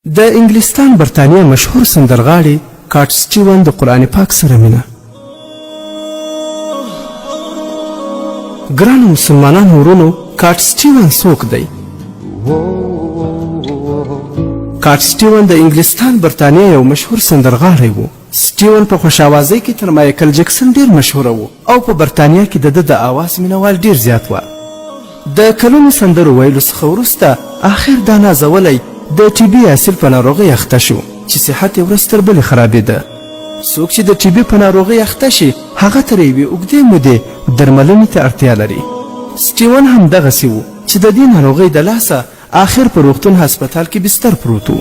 د انګلستان برتانیا مشهور سندرغاړي کاټ سټیون د قرآن پاک سره مینه. ګرانو مسلمانانو ورونو، کاټ سټیون څوک دی؟ کاټ سټیون د انګلستان برتانیا یو مشهور سندرغاړی و. سټیون په خوشاوازۍ کې تر مایکل جکسن ډیر مشهور و او په برتانیا کې د ده د آواز مینوال ډیر زیات وه. د کلونو سندرو ویلو څخه وروسته اخر دا نازولی د ټي بي اصیل په ناروغۍ اخته شو چې صحت یې ورځ تر بلې خرابېده. څوک چې د ټي بي په ناروغۍ اخته شي هغه تر یوې اوږدې مودې درملنې ته اړتیا لري. سټیون هم دغسې و چې د دې ناروغۍ د لاسه اخر په روغتون هسپتال کې بستر پروت و.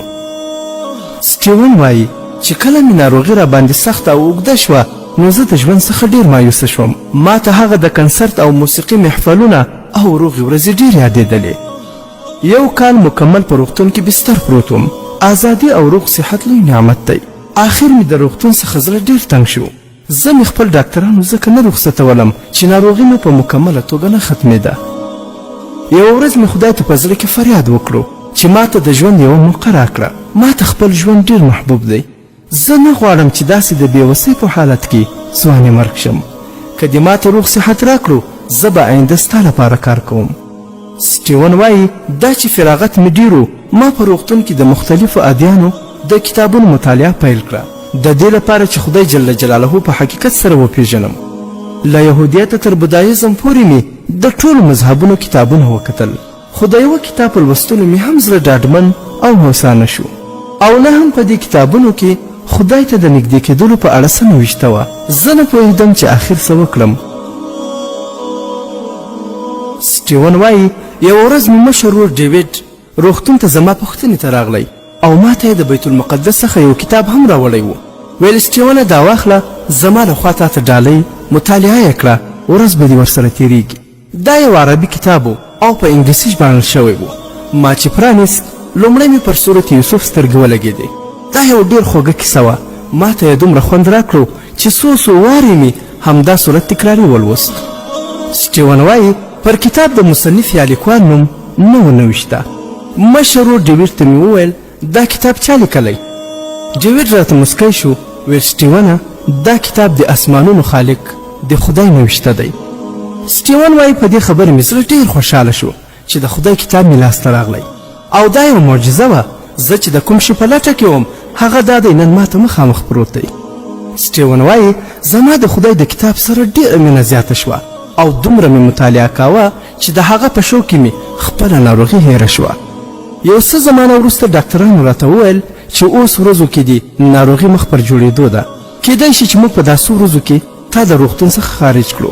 سټیون وايي چې کله مې ناروغي راباندې سخته او اوږده شوه نو زه د ژوند څخه ډېر مایوسه شوم. ما ته هغه د کنسرت او موسیقي محفلونه او روغې ورځې ډېرې یادېدلې. یو کال مکمل په روغتون کې بستر پروت وم. ازادي او روغ صحت لوی نعمت دی. اخر مې د روغتون څخه زړه ډېر تنګ شو. زه مې خپل ډاکترانو ځکه نه رخصتولم چې ناروغي مې په مکمله توګه نه ختمېده. یوه ورځ مې خدای ته په زړه کې فریاد وکړو چې ما ته د ژوند یوه موقع راکړه. ما ته خپل ژوند ډېر محبوب دی. زه نه غواړم چې داسې د بې وسۍ په حالت کې ځواني مرګ شم. که دې ما ته روغ صحت راکړو، زه به آینده ستا لپاره کار کوم. سټیون وايي، دا چې فراغت مې ډېر و، ما په روغتون کې د مختلفو ادیانو د کتابونو مطالعه پیل کړه، د دې لپاره چې خدای جل جلاله په حقیقت سره وپېژنم. له یهودیته تر بودایزم پورې مې د ټولو مذهبونو کتابونه وکتل، خو د یوه کتاب په لوستلو مې هم زړه ډاډمن او هوسا نه شو او نه هم په دې کتابونو کې خدای ته د نږدې کېدلو په اړه څه نوشته وه. زه نه پوهېدم چې اخر څه وکړم. سټیون وايي، یوه ورځ مې مشر ورور ډیویډ روغتون ته زما پوښتنې ته راغلی او ما ته یې د بیت المقدس څخه یو کتاب هم راوړی و. ویل سټیونه دا واخله، زما له خوا تاته ډالۍ، مطالعه یې کړه، ورځ به دې ورسره تېرېږي. دا یو عربي کتاب و او په انګلیسي ژباړل شوی و. ما چې پرانیست، لومړی مې پر سورت یوسف سترګې ولګېدې. دا یو ډېر خوږه کیسه وه، ما ته یې دومره خوند راکړو چې څو څو وارې مې همدا سورت تکراري ولوست. سټیون وايي، پر کتاب د مصنف یا لیکوال نوم نه و نوشته. مشر ورور ډیویډ ته مې وویل، دا کتاب چا لیکلی؟ ډیویډ راته مسکی شو، ویل سټیونه دا کتاب د اسمانونو خالق د خدای نوشته دی. سټیون وایي په دې خبرې مې زړه ډیر خوشحاله شو چې د خدای کتاب مې لاسته راغلی او دا یوه معجزه وه، زه چې د کوم شي په لټه کې وم هغه دا دی نن ماته مخامخ پروت دی. سټیون وایي زما د خدای د کتاب سره ډیره مینه زیاته شوه او دومره مې مطالعه کاوه چې د هغه په شوق کې مې خپله ناروغي هېره شوه. یو څه زمانه وروسته ډاکترانو راته وویل چې اوس ورځو کې دې ناروغي مخ پر جوړېدو ده، کېدای شي چې موږ په دا څو ورځو کې تا د روغتون څخه خارج کړو.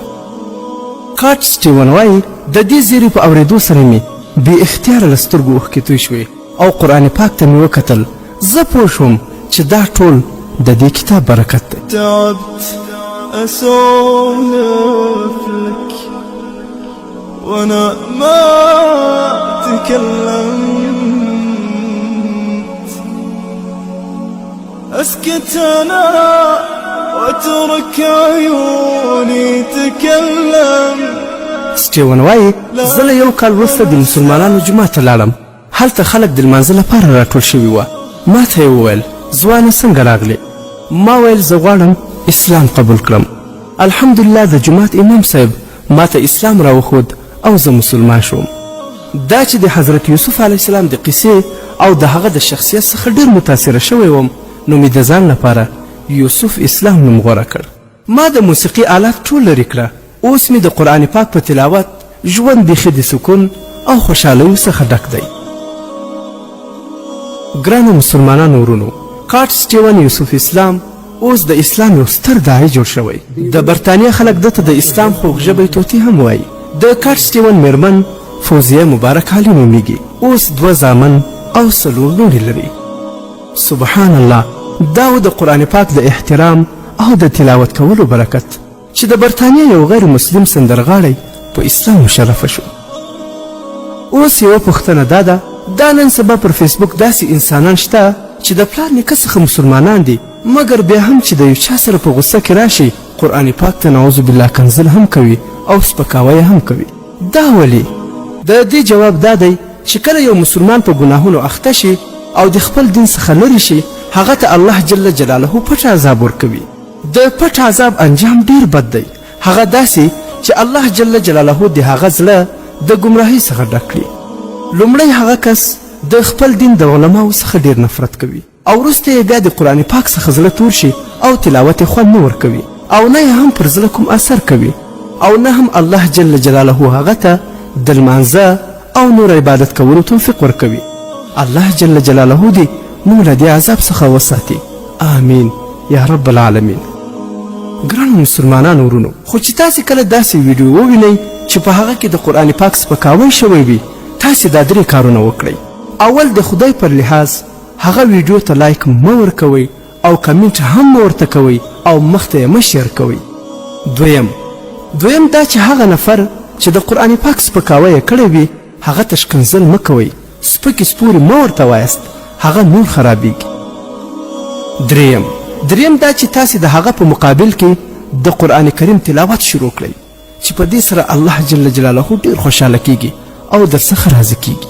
کاټ سټیون وایي، د دې زیري په اورېدو سره مې بې اختیاره له سترګو اوښکې توی شوې او قرآن پاک ته مې وکتل، زه پوه شوم چې دا ټول د دې کتاب برکت دی. تعبت اسولف لك وانا ما تكلمت اسكت انا واترك عيوني تكلم. سټیون وایي، زه له یو کال وروسته د مسلمانانو جومات ته لاړم. هلته خلک د لمانځه لپاره راټول شوي وه. ما ته یې وویل، ځوانه څنګه راغلې؟ ما ویل زه غواړم اسلام قبول کړم. الحمدلله د جومات امام صاحب ما ته اسلام راوښود او زه مسلمان شوم. دا چې د حضرت یوسف علیه السلام د قصې او د هغه د شخصیت څخه ډېر متاثره شوی وم، نو مې د ځان لپاره یوسف اسلام نوم غوره کړ. ما د موسیقي آلات ټول لرې کړه، اوس مې د قرآن پاک په تلاوت ژوند بیخي د سکون او خوشحالیو څخه ډک دی. ګرانو مسلمانانو ورونو، کاټ سټیون یوسف اسلام اوس د اسلام یو ستر داعي جوړ شوی. د برتانیا خلک ده ته د اسلام خوږ ژبی طوطي هم وایي. د کاټ سټیون میرمن فوزیه مبارک علي نومیږي، اوس دوه زامن او څلور لوڼې لري. سبحان الله، دا و د قرآن پاک د احترام او د تلاوت کولو برکت چې د برتانیې یو غیر مسلم سندرغاړی په اسلام مشرفه شو. اوس یوه پوښتنه دا ده، دا نن سبا پر فیسبوک داسې انسانان شته چې د پلار نیکه څخه مسلمانان دي، مګر بیا هم چې د یو چا سره په غوسه کې راشي قرآن پاک ته نعوذ بالله کنځل هم کوي او سپکاوی هم کوي. دا ولې؟ د دې جواب دا دی چې کله یو مسلمان په ګناهونو اخته شي او د خپل دین څخه لرې شي، هغه ته الله جل جلاله پټ عذاب ورکوي. د پټ عذاب انجام ډیر بد دی، هغه داسې چې الله جل جلاله د هغه زړه د ګمراهۍ څخه ډک کړي. لومړی هغه کس د خپل دین د علماو څخه ډیر نفرت کوي او وروسته یې بیا د قرآن پاک څخه زړه تور شي او تلاوت یې خوند نه ورکوي او نه یې هم پر زړه کوم اثر کوي او نه هم الله جل جلاله هغه ته د لمانځه او نور عبادت کولو توفیق ورکوي. الله جل جلاله دې موږ له دې عذاب څخه وساتي، آمین یا رب العالمین. ګرانو مسلمانانو ورونو، خو چې تاسې کله داسې ویډیو ووینئ چې په هغه کې د قرآن پاک سپکاوی شوی وي، تاسې دا درې کارونه وکړئ. اول، د خدای پر لحاظ هغه ویډیو ته لایک مه ورکوئ او کمنټ هم مه ورته کوئ او مخته یې مه شیر کوئ. دویم دا چې هغه نفر چې د قرآن پاک سپکاوی یې کړی وي، هغه ته ښکنځل مه کوئ، سپکې سپورې مه ورته وایاست، هغه نور خرابیږي. دریم دا چې تاسې د هغه په مقابل کې د قرآن کریم تلاوت شروع کړئ، چې په دې سره الله جل جلاله ډیر خوشحاله کیږي او درڅخه راضي کیږي.